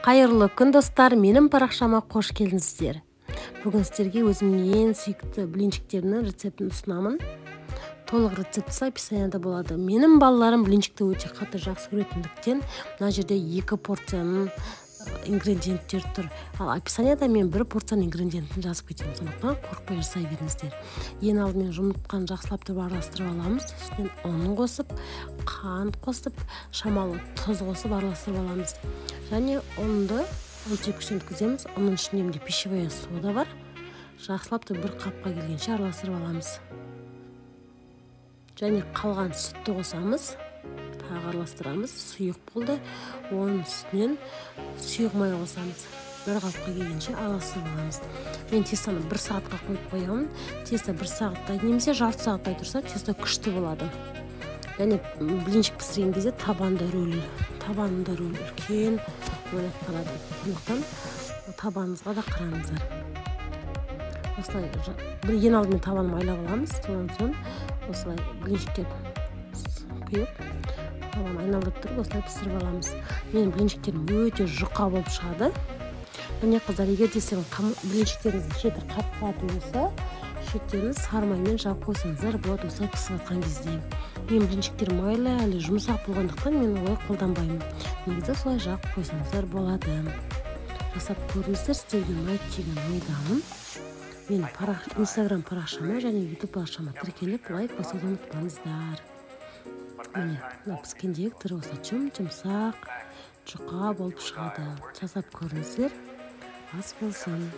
Қайырлы күн, достар, менің парақшама қош келдіңіздер. Бүгін сіздерге өзімнің ең сүйікті блинчиктерімнің рецептін ұсынамын. Толық рецептісі описанияда болады. Менің балаларым блинчикті өте қатты жақсы көретіндіктен мына жерде 2 порцияның ингредиенттері тұр. Ал описанияда мен 1 порцияның ингредиентін жазып кетемін, сондықтан қорықпай жасай беріңіздер. Ең алдымен жұмыртқаны жақсылап тұрып араластырып аламыз. Үстінен ұн қосып, қант қосып, шамалы тұз қосып араластырып аламыз. Және ұнды ұн тепкіштен өткіземіз. Ұнның ішінде менде пищевая сода бар. Жақсылап тұрып бір қапқа келгенше араластырып аламыз. Және қалған сүтті қосамыз. Тағы араластырамыз. Сұйық болды. Оның үстінен сұйық май қосамыз. Бір қалыпқа келгенше араластырып аламыз. Мен тестоны 1 сағатқа қойып қоямын. Тесто 1 сағаттай немесе жарты сағаттай тұрса, тесто күшті болады. Және блинчик пісірген кезде табанда рөлі үлкен рөл атқарады. Сондықтан табаныңызға да қараңыздар. Осылай бір ең алдымен табанын майлап аламыз. Содан соң осылай блинчиктер құйып, табаны айналдырып тұрып осылай пісіріп аламыз. Менің блинчиктерім өте жұқа болып шығады. Міне қыздар, егер де сіздің блинчиктеріңіздің шеті қатып қалатын болса, шеттерін сары маймен жауып қойсаңыздар болады осылай пісіп жатқан кезде. Менің блинчиктерім майлы әлі жұмсақ болғандықтан мен олай қолданбаймын. Негізі солай жағып қойсаңыздар болады. Жасап көріңіздер, сіздерге ұнайды деген ойдамын. Мен Инстаграм парақшама және Ютуб парақшама тіркеліп, лайк басуды ұмытпаңыздар. Міне, мына піскендегі түрі осылай жұмсақ, жұқа болып шығады. Жасап көріңіздер. Ас болсын.